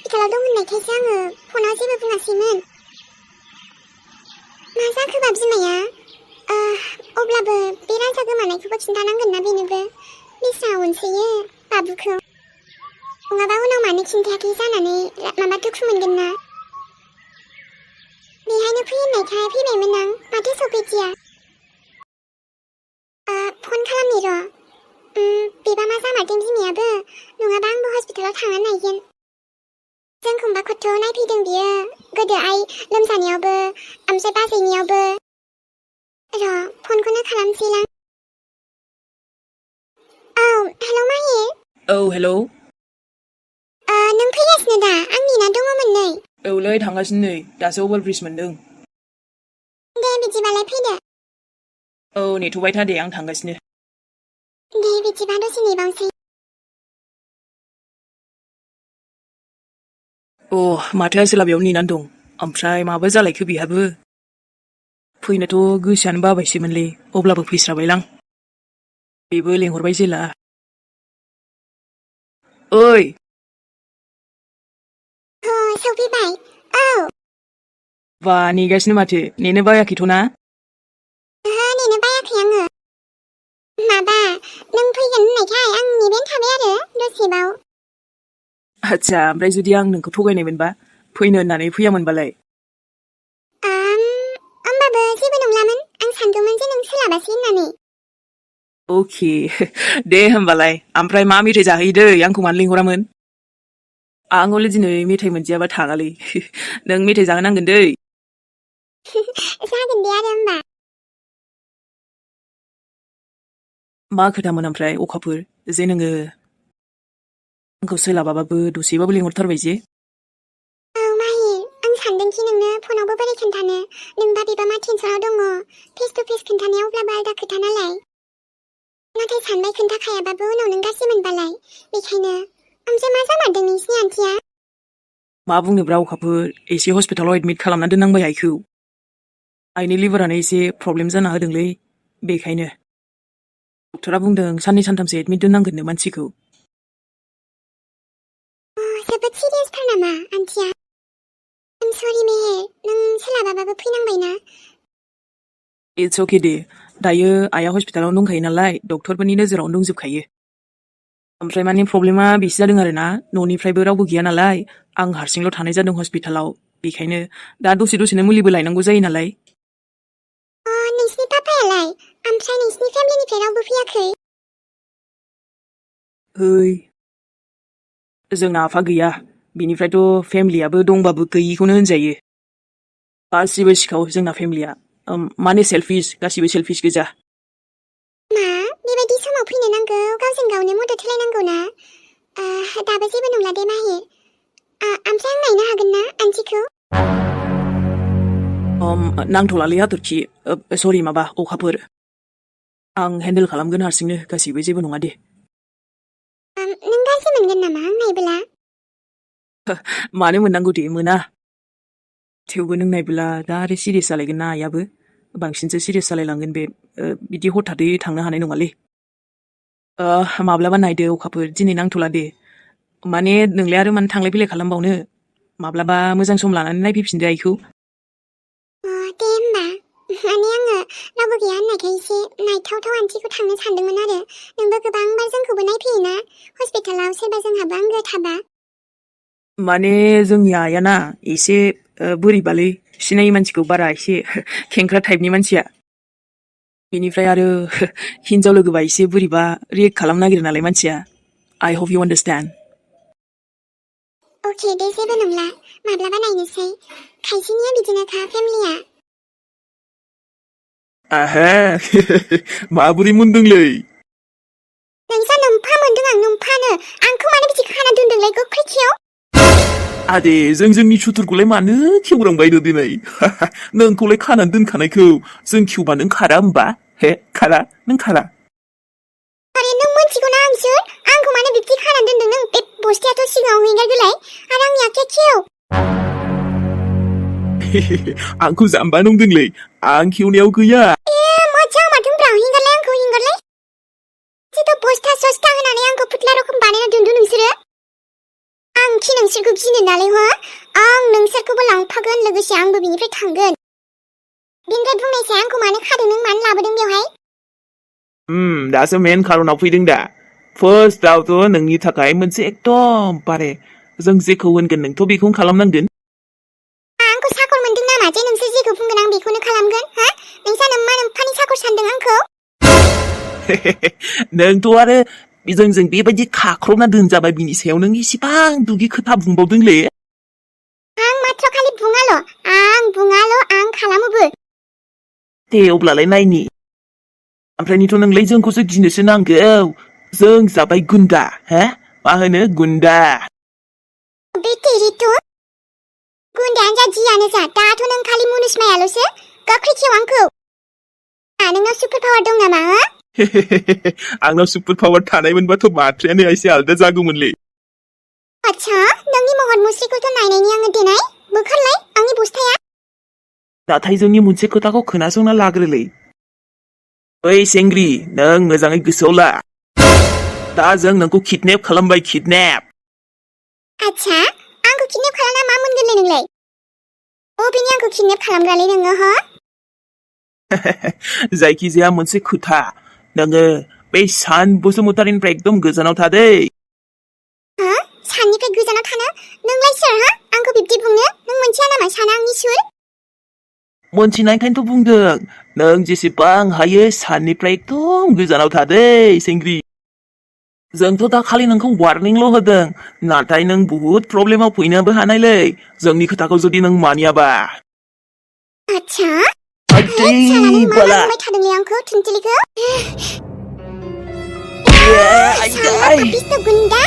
हस्पिटालाव दं होननायखायसो आङो फनाव जेबो बुङासैमोन। मा जाखोबा बिमाया? अब्लाबो बे राजा गोमानायखौबो खिन्थानांगोन ना बेनोबो। बिस्रा अनसोयो बाबुखौ। नङाबा उनाव मानो खिन्थायाखै जानानै माबा दुखु मोनगोन ना। बेहायनो फै होननायखाय फैबायमोन आं, माथो सफैदिया। फन खालामनि र'। बेबा मा जामारदों बिमायाबो, नङाबा आंबो हस्पिटालाव थांना नायगोन। जोंखौबा खथ' नायफैदों बियो, गोदो आइ लोमजानायावबो, ओमफ्राय बाजैनियावबो। र' फनखौनो खालामसैलां। औ, हेलौ माहि। औ, हेलौ। नों फैगासिनो दा? आं नेना दङमोन नै। औलै थांगासिनो नै, दासो अभार ब्रिज मोनदों। दे बिदिबालाय फैदो। औ, नेथ'बाय था दे, आं थांगासिनो। दे बिदिबा दसे नेबावसै। माथो आसोला बेयाव नेनानै दं। ओमफ्राय माबा जालायखो बेहाबो? फैनोथ' गोसोआनो बाबायसोमोनलै, अब्लाबो फैस्राबायलां। बेबो लेंहरबाय जेला। ओइ! सफैबाय। औ। बा नेगासिनो माथो, नेनो बायाखैथ' ना? नेनो बायाखै आङो। माबा, नों फैगोन होननायखाय आं नेबायानो थाबाय आरो दसेबाव। आच्छा, ओमफ्राय जुदि आं नोंखौ थगायनाय मोनबा, फैनो होननानै फैयामोनबालाय? होमबाबो जेबो नंलामोन, आं सानदोंमोन जे नों सोलाबासै होननानै। अके, दे होमबालाय। ओमफ्राय मा मेथाइ जाहैयो दै, आंखौ मानो लिंहरामोन? आं हले दिनै मेथाइ मोनजायाबा थाङालै। नों मेथाइ जाहोनांगोन दै। जागोन दे आरो होमबा। मा खोथामोन ओमफ्राय अखाफोर, जे नोङो आंखौ सोलाबाबाबो दसेबाबो लिंहरथारबाय जे? औ माहि, आं सानदोंखि नोंनो फनावबो बोरै खोन्थानो, नोंबा बेबा मा टेनसनाव दङ। फेस टु फेस खोन्थानाया अब्लाबो आलदा खोथा नालाय। नाथाय सानबाय खोन्थाखायाबाबो उनाव नों गाज्रि मोनबालाय, बेखायनो। ओमफ्राय मा जामारदों नोंसिनि आन्टिया? मा बुंनोब्रा अखाफोर, एसे हस्पिटालाव एडमिट खालामना दोननांबाय आइखौ। आइनि लिभारानो एसे प्रब्लेम जाना होदोंलै, बेखायनो। डक्टरा बुंदों साननै सानथामसो एडमिट दोननांगोननो मानसिखौ। जोबोद सिरियासथार नामा आन्टिया? आम सरि मेहेर, नों सोलाबाबाबो फैनांबायना। इट्स अके दे, दायो आइया हस्पिटालावनो दंखायो नालाय, डक्टरफोरनि नोजोरावनो दंजोबखायो। ओमफ्राय माने प्रब्लेमा बेसो जादों आरो ना, न'निफ्रायबो रावबो गैया नालाय, आं हारसिंल' थानाय जादों हस्पिटालाव, बेखायनो दा दसेनो मुलिबो लायनांगौ जायो नालाय। नोंसिनि पापायालाय? ओमफ्राय नोंसिनि फेमिलिनिफ्राय रावबो फैयाखै? जोंना आफा गैया, बिनिफ्रायथ' फेमिलियाबो दंबाबो गैयिखौनो होनजायो। गासिबो सिखाव जोंना फेमिलिया, माने सेल्फिस, गासिबो सेल्फिस गोजा। मा? बेबायदि समाव फैनो नांगौ, गावजों गावनो मदद होलायनांगौ ना। दाबो जेबो नंला दे माहि। ओमफ्राय आं नायनो हागोन ना आन्टिखौ? नांथ'लालै हाथरखि, सरि माबा अखाफोर। आं हेन्डेल खालामगोन हारसिंनो, गासिबो जेबो नङा दे। नों गाज्रि मोनगोन नामा आं नायबोला? मानो मोननांगौ दे, मोना। थेवबो नों नायबोला दा आरो सिरियास जालायगोन ना आइयाबो, बांसिनसो सिरियास जालायलांगोन बे, बिदि हथादै थांनो हानाय नङालै। माब्लाबा नायदो अखाफोर, दिनै नांथ'ला दे। माने नोंलाय आरो मानो थांलाय फैलाय खालामबावनो, माब्लाबा मोजां सम लानानै नायफैफिनदो आइखौ। दे होमबा, माने आङो रावबो गैया होननायखाय एसे नायथावथाव आन्टिखौ थांनो सानदोंमोन आरो। नोंबो गोबांबार जोंखौबो नायफैयोना हस्पिटालाव, सोरबा जोंहाबो आंगो थाबा। माने जोंनि आइयाना एसे बोरैबालै, सिनायै मानसिखौ बारा एसे खेंख्रा टाइपनि मानसिया। बेनिफ्राय आरो हिनजाव लोगोबा एसे बोरैबा रियेक्ट खालामनो नागिरो नालाय मानसिया। I hope you understand. अके दे, जेबो नंला, माब्लाबा नायनोसै। खायसेनिया बिदिनोखा फेमिलिया। माबोरै मोनदोंलै? नोंसा नोम्फा मोनदों आं, नोम्फानो। आंखौ मानो बिदि खाना दोनदोंलै गोख्रैथियाव? आदे, जों जोंनि सुथुरखौलाय मानो खेवरांबायनो दिनै? नोंखौलाय खानानै दोनखानायखौ जों खेवबा नों खारा होमबा? खारा? नों खारा? आरे नों मोनथिगौना आं सोर? आंखौ मानो बिब्दि खाना दोनदों नों? बे बस्थायाथ' सिगाङाव हैगारगोलाय, आरो आंनि आखाया खेव। आंखौ जाम्बा नंदोंलै, आं खेवनायाव गैया। मोजां माथोब्रा, हिंगारलाय आंखौ, हिंगारलाय। जिथु बस्था सस्था होनानै आंखौ फुथला रखम बानायना दोनदों नोंसोरो। आं खि नोंसोरखौ गिनो थिनो नालाय हो आं नोंसोरखौबो लांफागोन लोगोसे आंबो बिनिफ्राय थांगोन बेनिफ्राय बुंनायसाय आंखौ मानो खादों नों मानो लाबोदों बेवहाय दासो मेन खारनाव फैदों दा फार्स्टआवथ' नोंनि थाखाय मोनसे एकदम बारे जों जेखौ होनगोन नोंथ' बेखौनो खालामनांगोन आंखौ साखर मोनदों नामा जे नोंसोर जेखौ बुंगोन आं बेखौनो खालामगोन हा नोंसा मा नोम्फानि साखर सानदों आंखौ नोंथ' आरो जोंजों बेबायदि खाख्रबना दोनजाबाय बिनि सायाव नों इसिबां दुगि खोथा बुंबावदोंलै आं माथ्र खालि बुङाल' आं खालामोबो दे अब्लालाय नायनि ओमफ्रायनिथ' नोंलाय जोंखौसो गिनोसो नांगौ जों जाबाय गुन्दा हो मा होनो गुन्दा बे तेरिथ' गुन्दायानो जा जियानो जा दाथ' नों खालि मुनुसमायाल'सो गोख्रै खेव आंखौ नोंनाव सुपार पावार दं नामा हो आंनाव सुपार पावार थानायमोनबाथ' बाथ्रायानो एसे आलदा जागौमोनलै आच्छा नोंनि महर मुस्रिखौथ' नायनायनि आङो देनाय बोखारलाय आंनि बस्थाया नाथाय जोंनि मोनसे खोथाखौ खोनासंना लाग्रोलै ओइ सेंग्रि नों मोजाङै गोसोआव ला दा जों नोंखौ किडनेप खालामबाय किडनेप आच्छा आंखौ किडनेप खालामना मा मोनगोनलै नोंलाय अबेनि आंखौ किडनेप खालामग्रालै नोङो हो जायखिजाया मोनसे खोथा नोङो बै सान बसुमतारीनिफ्राय एकदम गोजानाव थादै हो साननिफ्राय गोजानाव थानो नोंलाय सोर हा आंखौ बिब्दि बुंनो नों मोनथिया नामा साना आंनि सुर मोनथिनायखायनोथ' बुंदों नों जेसेबां हायो साननिफ्राय एकदम गोजानाव थादै सेंग्रि जोंथ' दा खालि नोंखौ वार्निंल' होदों नाथाय नों बुहुद प्रब्लेमाव फैनोबो हानायलै जोंनि खोथाखौ जुदि नों मानियाबा आच्छा आदै साला नों मा बाला बुंबाय थादोंलै आंखौ थुनथिलिखौ साला आइदै पापिस्त गुन्दा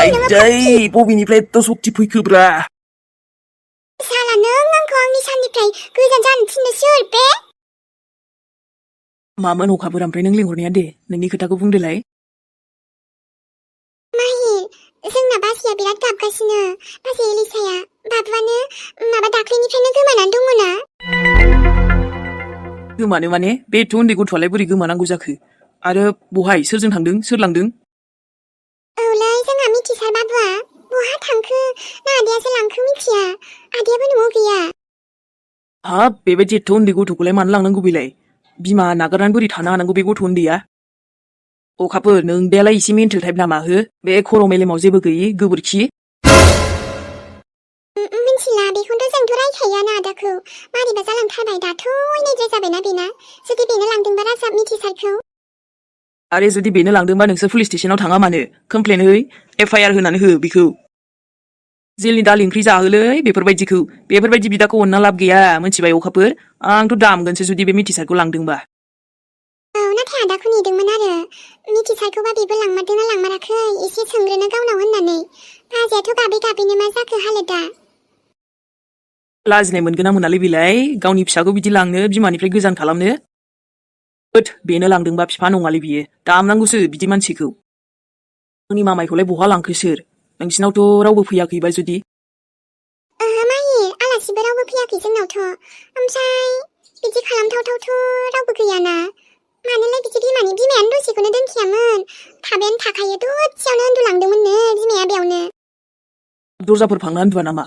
आइदै बबेनिफ्राय एथ' सक्ति फैखोब्रा साला नों आंखौ आंनि साननिफ्राय गोजान जानो थिननो सोर बे मामोन अखाफोर ओमफ्राय नों लिंहरनाया दे नोंनि खोथाखौ बुंदोलाय माहिर जोंना बाजैया बिराद गाबगासिनो बाजै एलिसाया बाबुआनो माबा दाख्लैनिफ्रायनो गोमानानै दङना गोमानो माने बे एथ' उन्दै गथ'आलाय बोरै गोमानांगौ जाखो आरो बहाय सोरजों थांदों सोर लांदों औलै जोंहा मिथिसार बाबुआ बहा थांखो ना आदायासो लांखो मिथिया आदायाबो न'आव गैया हाब बेबायदि एथ' उन्दै गथ'खौलाय मानो लांनांगौ बेलाय बिमा नागारनानै बोरै थानो हानांगौ बे गथ' उन्दैया अखाफोर नों बेलाय एसे मेन्टेल टाइप नामा हो बे खर' मेलेमाव जेबो गैयि गोबोरखि मिथिला बेखौनोथ' जोंथ' रायखायोआनो आदाखौ मारैबा जालांथारबाय दाथ' अयनायद्राय जाबायना बेना जुदि बेनो लांदोंबा राजाब मिथिसारखौ आरो जुदि बेनो लांदोंबा नोंसोर पुलिस स्टेसनाव थाङा मानो कमप्लेन है FIR होनानै हो बेखौ जेलनि दालि ओंख्रि जाहोलै बेफोरबायदि बिदाखौ अनना लाब गैया मिथिबाय अखाफोर आंथ' दामगोनसो जुदि बे मिथिसारखौ लांदोंबा औ नाथाय आदाखौ नेदोंमोन आरो मिथिसारखौबा बेबो लांमारदोंना लांमाराखै एसे सोंग्रोनो गावनाव होननानै बाजैयाथ' गाबै गाबैनो मा जाखो हालोदा लाजिनाय मोनगोन ना मोनालै बेलाय गावनि फिसाखौ बिदि लांनो बिमानिफ्राय गोजान खालामनो बेनो लांदोंबा बिफा नङालै बियो दामनांगौसो बिदि मानसिखौ आंनि मामायखौलाय बहा लांखो सोर नोंसिनावथ' रावबो फैयाखैबा जुदि माहिर आलासिबो रावबो फैयाखै जोंनावथ' ओमफ्राय बिदि खालामथावथावथ' रावबो गैयाना मानोलाय बिदि बिमायानो दसेखौनो दोनखियामोन थाबायानो थाखायो दसेयावनो उन्दुलांदोंमोननो बिमाया बेयावनो दरजाफोर फांना उन्दुआ नामा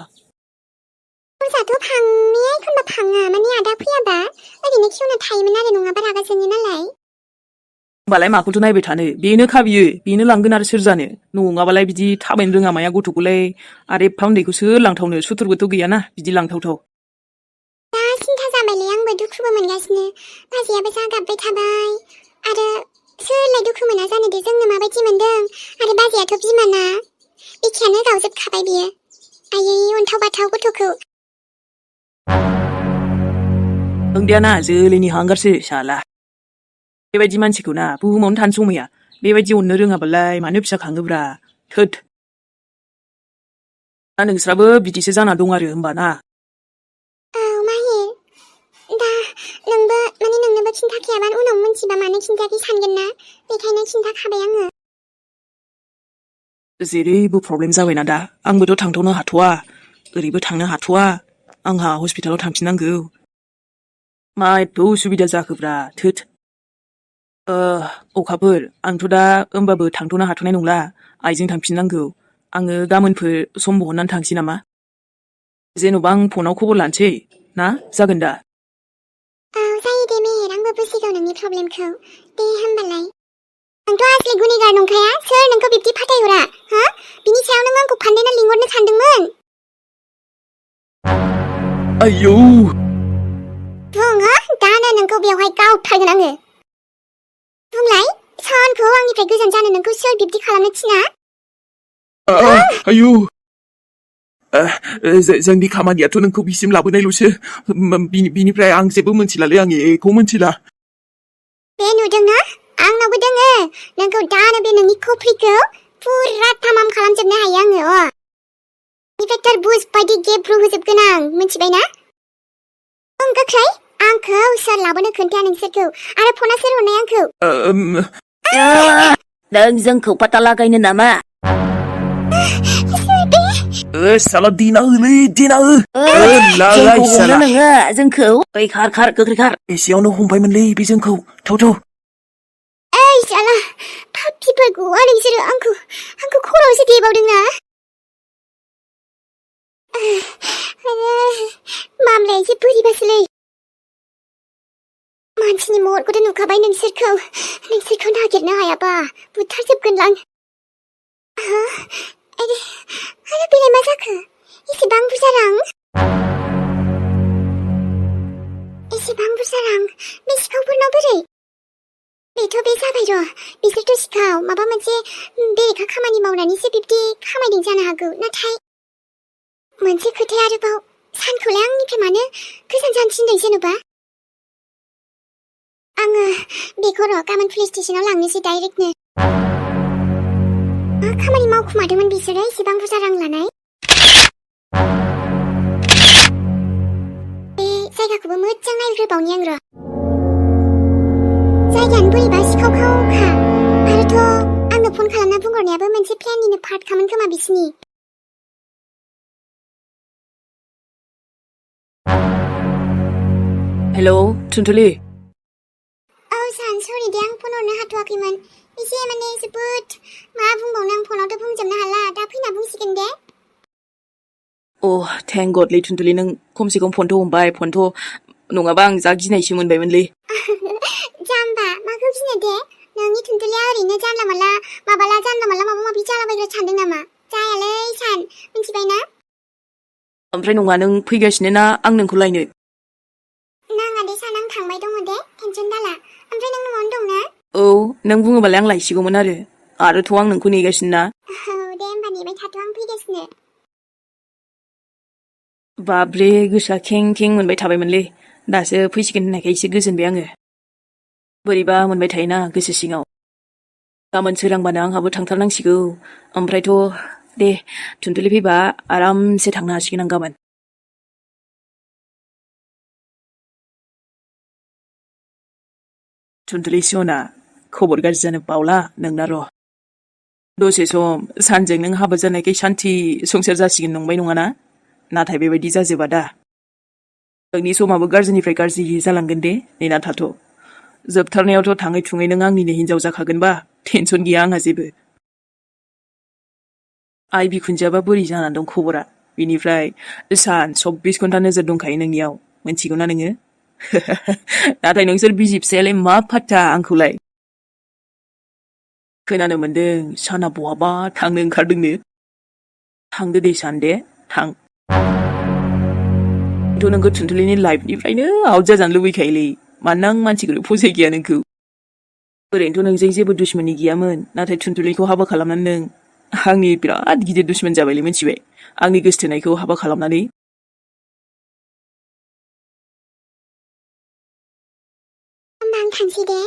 दरजाथ' फांनाया एखनबा फाङा माने आदा फैयाबा ओरैनो खेवना थायोमोन आरो नङाबा रागा जोङो नालाय होमबालाय माखौथो नायबाय थानो बेनोखा बियो बेनो लांगोन आरो सोर जानो नङाबालाय बिदि थाबायनो रोङा माया गथ'खौलाय आरो एफा उन्दैखौ सोर लांथावनो सुथुरबोथ' गैयाना बिदि लांथावथाव दा सिन्था जाबायलै आंबो दुखुबो मोनगासिनो बाजैयाबो जा गाबबाय थाबाय आरो सोरलाय दुखु मोना जानो दे जोंनो माबायदि मोनदों आरो बाजैयाथ' बिमाना एखेयानो गावजोबखाबाय बियो आयै अन्थाव बाथाव गथ'खौ ओंदियाना जोलैनि हांगारसो साला बेबायदि मानसिखौ ना बुहुमावनो थानो समाया बेबायदि अननो रोङाबालाय मानो फिसा खाङोब्रा थोद दा नोंस्राबो बिदिसो जाना दं आरो होमबा ना औ माहिर दा नोंनोबो खिन्थाखायाबा उनाव मोनथिबा मानो खिन्थायाखै सानगोन ना बेखायनो खिन्थाखाबाय आङो जेरैबो प्रब्लेम जाबायना दा आंबोथ' थांथ'नो हाथ'वा ओरैबो थांनो हाथ'वा आंहा हस्पिटालाव थांफिननांगौ मा एथ' उसुबिदा जाखोब्रा थोद अखाफोर आंथ' दा होमबाबो थांथ'नो हाथ'नाय नंला आइजों थांफिननांगौ आङो गाबोनफोर सम बहननानै थांसै नामा? जेन'बा आं फनाव खबर लानोसै ना जागोन दा? औ जायो दे मेहेर आंबो बुजिगौ नोंनि प्रब्लेमखौ दे होमबालाय आंथ' आसलि गुनेगार नंखाया सोर नोंखौ बिब्दि फाथायहरा हा बिनि सायाव नों आंखौ फान्देना लिंहरनो सानदोंमोन आयौ बुङो दानो नोंखौ बेवहाय गावथारगोन आङो बुंलाय सानखौ आंनिफ्राय गोजान जानो नोंखौ सोर बिब्दि खालामनो थिना आयौ जोंनि खामानियाथ' नोंखौ बिसिम लाबोनायल'सो बिनिफ्राय आं जेबो मोनथिलालै आं एखौ मोनथिला बे नुदोंना आंनावबो दोङो नोंखौ दानो बे नोंनि खफ्रिखौ फुरा तामाम खालामजोबनो हायो आङो बेनिफ्राय तरबुज बायदि गेब्रु होजोबगोन आं मिथिबायना बुं गोख्रै आंखौ सोर लाबोनो खोन्थाया नोंसोरखौ आरो फना सोर हरनाय आंखौ नों जोंखौ पाता लागायनो नामा? साला दिना होलै दिना हो जोंखौ हमनो नोङो जोंखौ ओइ खार गोख्रै खार एसेयावनो हमबायमोनलै बे जोंखौ थौ ओइ साला पापिफोर गवा नोंसोरो आंखौ खर'आवसो देबावदोंना मामलाया एसे बोरैबासोलै मानसिनि महरखौथ' नुखाबाय नोंसोरखौ नागिरनो हायाबा बुथारजोबगोनलां आरो बेलाय मा जाखो एसेबां बुरजा रां बे सिखावफोरनाव बोरै बेथ' बे जाबाय र' बिसोरथ' सिखाव माबा मोनसे बेरेखा खामानि मावनानैसो बिब्दि खामायदों जानो हागौ नाथाय मोनसे खोथाया आरोबाव सानखौलाय आंनिफ्राय मानो गोजान जानो थिनदों जेन'बा आङो बेखौ र' गाबोन पुलिस स्टेशनाव लांनोसै डाइरेक्टनो मा खामानि मावखुमादोंमोन बिसोरो एसेबां बुरजा रां लानाय बे जायगाखौबो मोजां नायग्रोबावनि आं र' जायगायानो बोरैबा सिखावखावखा आरोथ' आंनो फन खालामना बुंहरनायाबो मोनसे प्लेननिनो पार्टखामोन खोमा बिसिनि हेलौ थुनथुलि औ सान सरि दे आं फन हरनो हाथ'वाखैमोन एसे माने जोबोद मा बुंबावनो आं फनावथ' बुंजोबनो हाला दा फैना बुंसिगोन दे थेंक गडलै थुनथुलि नों खमसे खम फनथ' हमबाय फनथ' नङाबा आं जा गिनायसो मोनबायमोनलै जाम्बा माखौ गिनो दे नोंनि थुनथुलिया ओरैनो जानला माबा माबि जालाबायग्रा सानदों नामा जायालै सान मिथिबायना ओमफ्राय नङा नों फैगासिनो ना आं नोंखौ लायनो नाङा दे सान आं थांबाय दङ दे टेनसन दाला ओमफ्राय नों न'आवनो दं ना औ नों बुङोबालाय आं लायसिगौमोन आरोथ' आं नोंखौ नेगासिनो ना औ दे होमबा नेबाय थाथ' आं फैगासिनो बाब्रे गोसोआ खें मोनबाय थाबायमोनलै दासो फैसिगोन होननायखाय एसे गोजोनबाय आङो बोरैबा मोनबाय थायोना गोसो सिङाव गाबोन सोरांबानो आंहाबो थांथारनांसिगौ ओमफ्रायथ' दे थुनथुलि फैबा आरामसे थांनो हासिगोन आं गाबोन थुनथुलि सिहना खबर गाज्रि जानो बावला नोंना र' दसे सम सानजों नों हाबा जानायखाय सान्थि संसार जासिगोन नंबाय नङाना नाथाय बेबायदि जाजोबा दा नोंनि समाबो गाज्रिनिफ्राय गाज्रि जालांगोन दे नेना थाथ' जोबथारनायावथ' थाङै थुङै नों आंनिनो हिनजाव जाखागोनबा टेनसन गैया आंहा जेबो आइ बिखुनजोआबा बोरै जानानै दं खबरा बिनिफ्राय सान 24 घन्टा नोजोर दंखायो नोंनियाव मिथिगौना नोङो नाथाय नोंसोर बिसि फिसायालाय मा फात्ता आंखौलाय खोनानो मोन्दों साना बहाबा थांनो ओंखारदोंनो थांदो दे सान दे थां थ' नोंखौ थुनथुलिनि लाइफनिफ्रायनो आउट जाजानो लुबैखायोलै मानोना आं मानसिखौनो फसायखाया नोंखौ ओरैनोथ' नोंजों जेबो दुश्मनी गैयामोन नाथाय थुनथुलिखौ हाबा खालामनानै नों आंनि बिराद गिदिर दुश्मन जाबायलै मिथिबाय आंनि गोसथोनायखौ हाबा खालामनानै होमबा आं थांसै दे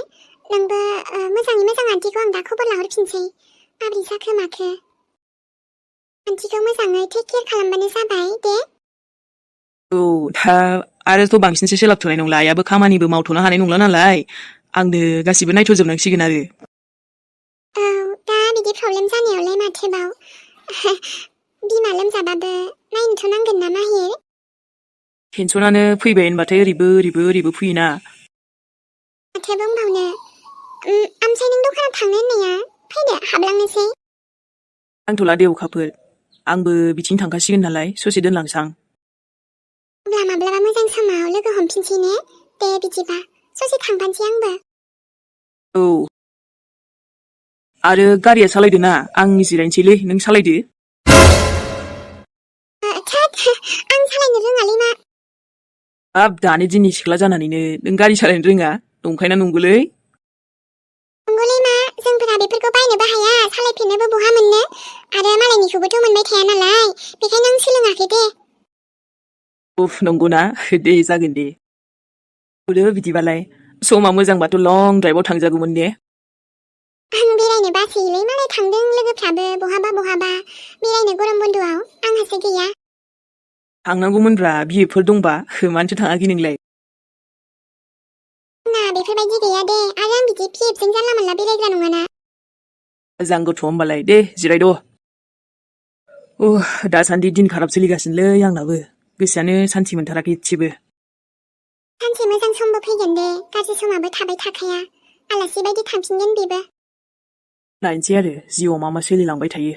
नोंबो मोजाङै मोजां आन्टिखौ आं दा खबर लाहरफिनसै माबोरै जाखो माखो आन्टिखौ मोजाङै टेक केयार खालामबानो जाबाय दे औ दा आरोथ' बांसिनसो सोलाबथ'नाय नंला आइयाबो खामानिबो मावथ'नो हानाय नंला नालाय आंनो गासिबो नायथ'जोबनांसिगोन आरो औ दा बिदि प्रब्लेम जानायावलाय माथोबाव बिमा लोमजाबाबो नायनोथ' नांगोन ना माहिर टेनसनानो फैबाय होनबाथाय ओरैबो फैयोना माथो बुंबावनो ओमफ्राय नों दखानाव थांनो होननाया फैदो हाबलांनोसै नांथ'ला दे अखाफोर आंबो बिथिं थांखासिगोन नालाय ससे दोनलांसां अब्ला माब्लाबा मोजां समाव लोगो हमफिनसै ने दे बिदिबा ससे थांफानोसै आंबो औ आरो गारिया सालायदो ना आं जिरायनोसैलै नों सालायदो थोद आं सालायनो रोङालै मा हाब दानि दिननि सिख्ला जानानैनो नों गारि सालायनो रोङा नंखायना नंगौलै नंगौलै मा जोंफोरा बेफोरखौ बायनोबो हाया सालायफेरनोबो बहा मोननो आरो मालायनिखौबोथ' मोनबाय थाया नालाय बेखायनो आं सोलोङाखै दे उफ नंगौना दे जागोन दे हरदो बिदिबालाय समा मोजांबाथ' लं ड्राइभआव थांजागौमोन ने आं बेरायनो बासोयोलै मालाय थांदों लोगोफ्राबो बहाबा बेरायनो गरम बन्द'आव आंहासो गैया थांनांगौमोनब्रा बिएफोर दंबा मानोथो थाङाखै नोंलाय आंना बेफोरबायदि गैया दे आरो आं बिदि पिएफजों जानला मोनला बेरायग्रा नङाना मोजां गथ' होमबालाय दे जिरायद' दासान्दि दिन खाराब सोलिगासिनोलै आंनाबो गोसोआनो सान्थि मोनथाराखै एसेबो सानसे मोजां समबो फैगोन दे गाज्रि समाबो थाबाय थाखाया आलासि बायदि थांफिनगोन बेबो नायनोसै आरो जिउआव मा सोलिलांबाय थायो